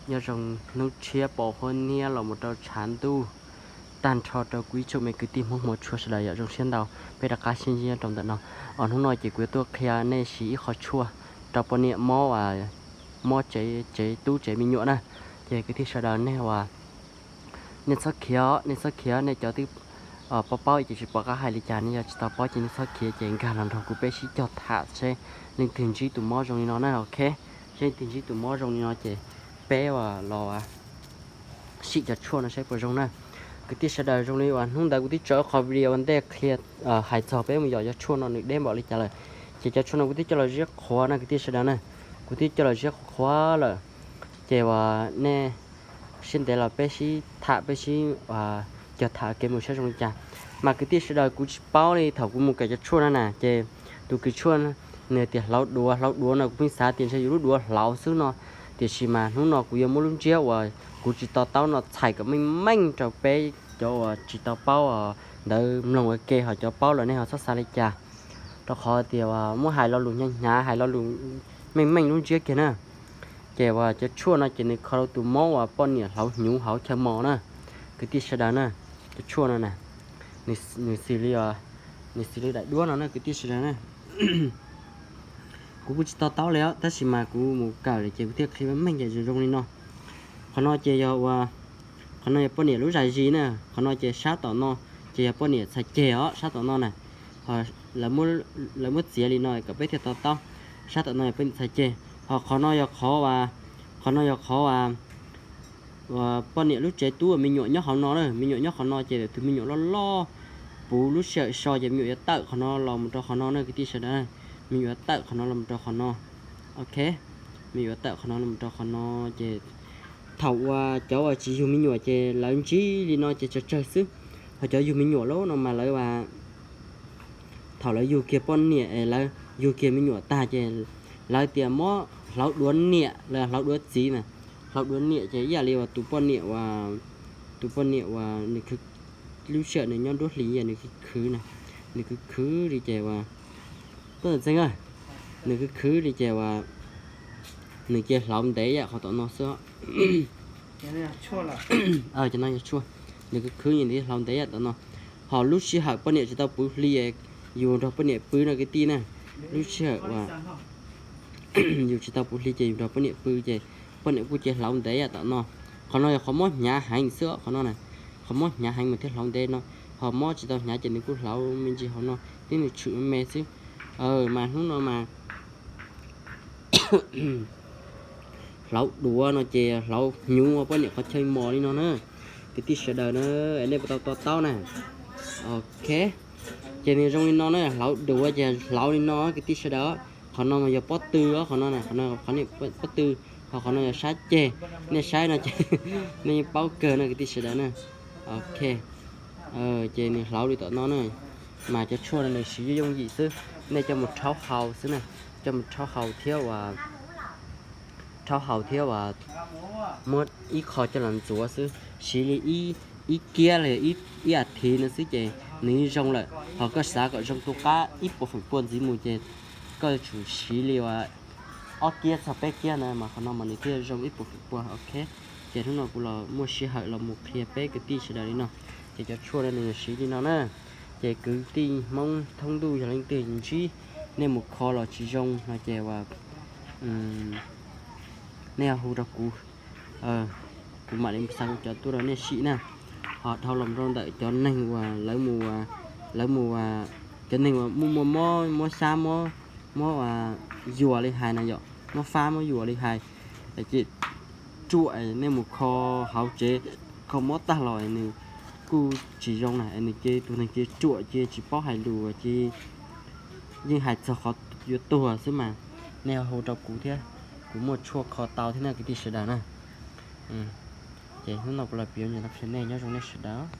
Nyob zoo hnub tshiab pom huab niab los mus rau tshav ntuj tag nrho rau kuv ib tsoom me kwv tij Hmoob hmov tshua sawv daws yom, zoo siab ntau peb rov qab sib ntsib nyob rau ntawm no. Os, hnub no ces kuv yuav tuaj qhia nej siv ib qho tshuaj rau poj niam mob, mob tsev, tsev tub tsev me nyuam na. Ces kwv tij sawv daws nej uas nej txhob khiav, nej txhob khiav, nej cov twb paub paub ces tsis pom qab hais li cas, nej yog tsis tau paub ces nej txhob khiav ces nkag los nrog kuv peb sib cog tham seb leej twg ntsib tus mob zoo li no na, ok. Seb leej twg ntsib tus mob zoo li no ces peb uas los sim cov tshuaj no saib puas zoo na. Kwv tij sawv daws, zoo li uas hnub ntawd kuv twb tso qhov video ua ntej qhia, hais txog peb mus yos cov tshuaj no nws deb npaum li cas lawm. Ces cov tshuaj no kuv twb coj los ziab qhuav na kwv tij sawv daws na, kuv twb coj los ziab qhuav qhuav lawm. Ces uas nej siab ntev los peb sib tham, peb sib cog tham kev mus saib zoo li cas. Mas kwv tij sawv daws, kuv tsis paub li, thaum kuv mus kawm cov tshuaj no na ces tus kws tshuaj nws tias hlauv duav, hlauv duav no kuv pheej xav tias ntshe yus lub duav hlauv xwb no, tiam sis mas hnub no kuv yuav muab lub ntsiab uas kuv tsis to taub no txhais kom meej meej rau peb cov uas tsis tau paub ntawd mloog ua ke, ho cov paub lawm nej ho txhob xav li cas, rau qhov tias muab hais lo lus hnyav hnyav, hais lo lus meej meej lub ntsiab kiag na. Ces uas cov tshuaj no ces nws kho rau tus mob uas poj niam hlauv hnyuv hauv chaw mos na, kwv tij sawv daws na. Cov tshuaj no na, nws xws li, nws xws li daim duab no na kwv tij sawv daws na. Kuv kuj tsis to taub li os, tab sis mas kuv mus kawm lawm ces kuv thiaj qhia meej ces zoo zoo li no. Qhov no ces yog ua, qhov no yog poj niam lub zais zis na, qhov no ces sab tom no ces yog poj niam txhais ceg os, sab tom no na. Lawv muab txiav li no kom peb thiaj to taub, sab tom no yog poj niam txhais ceg. Ho qhov no yog qhov, qhov no yog qhov uas poj niam lub tsev tub me nyuam nyob hauv no na, me nyuam nyob qhov no ces tus me nyuam loj loj puv lub sij hawm so ces me nyuam yuav tawm qhov no los mus rau qhov no na kwv tij sawv daws, me nyuam yuav tawm qhov no los mus rau qhov no. Ok, me nyuam yuav tawm qhov no los mus rau qhov no ces thaum uas cov uas tsis yug me nyuam ces lawv ntsib li no ces tsawg tsawg xwb, ho cov yug me nyuam lawm no mas lawv, thaum lawv yug kiag poj niam es lawv yug kiag me nyuam tag ces lawv tias mob hlauv duav niam los hlauv duav txiv na. Hlauv duav niam ces ib yam li uas tus poj niam uas, tus poj niam uas nws khwv, lub sij hawm nws nyob nruab hlis nws khwv khwv na, nws khwv khwv li ces uas, nws khwv khwv li ces uas nws cia hlauv ntev yam qhov tom no xwb. Cov no yog tshuaj, nws khwv khwv li ntawd hlauv ntev yam tom no. Ho lub sij hawm poj niam tsis tau puv hli, yus nrog poj niam pw no kwv tij na, lub sij hawm uas yus tsis tau puv hli ces yus nrog poj niam pw ces poj niam kuj cia hlauv ntev yam tom no. Qhov no yog qhov mob hnyav heev xwb qhov no na, qhov mob hnyav heev mas thiaj hlauv ntev no, ho mob tsis tau hnyav ces nws kuj hlauv me ntsis hauv no thiab nws tshwm me xwb. Mas hnub no mas hlauv duav no ces hlauv hnyuv ua poj niam qhov chaw mos li no na, kwv tij sawv daws na, nej puas tau to taub na. Ok, ces nws zoo li no na, hlauv duav ces hlauv li no kwv tij sawv daws. Qhov no mas yog pob tw, qhov no, qhov no pob tw, ho qhov no yog sab ceg. Nej saib no ces nej yeej paub kawg no kwv tij sawv daws na. Ok, ces nws hlauv li tom no na, mas cov tshuaj no nws siv yooj yim xwb, nej coj mus rhaub haus xwb na, coj mus rhaub haus thiab uas rhaub haus thiab uas muab ib qho coj los ntxuav xwb, siv li ib kiab los ib as thiv no xwb ces nws yeej zoo lawm. Ho koj xav kom zoo tu qab ib puas feem pua ntxiv mus ces koj yuav tsum siv li uas ob kiab txog peb kiab na mas qhov no mas nws thiaj zoo ib puas feem pua. Ok, ces hnub no kuv los muaj sij hawm los mus qhia peb kwv tij sawv daws li no, ces cov tshuaj no nws siv li no na. Ces kwv tij Hmoob thoob ntuj yog leej twg ntsib, nej mus kho los tsis zoo no ces uas nej hu rau kuv, kuv mam li xa kuv cov tuaj rau nej sim na. Ho dhau los rau ntawm cov neeg uas lawv mus, lawv mus, cov neeg uas muaj muaj mob, mob xab, mob yuas li hais na yom, mob fab mob yuas li hais, ces ruam, nej mus kho hauv tsev, kho mob tag los nws kuj tsis zoo na, nws ces tus neeg ces ruam ces tsis paub hais lus ces yeej hais txog qhov yuav tuag xwb mas. Nej hu rau kuv thiab, kuv muaj tshuaj kho tau thiab na kwv tij sawv daws na. Ces hnub no kuv los piav ntawm no qhia nej, nyob zoo nej sawv daws.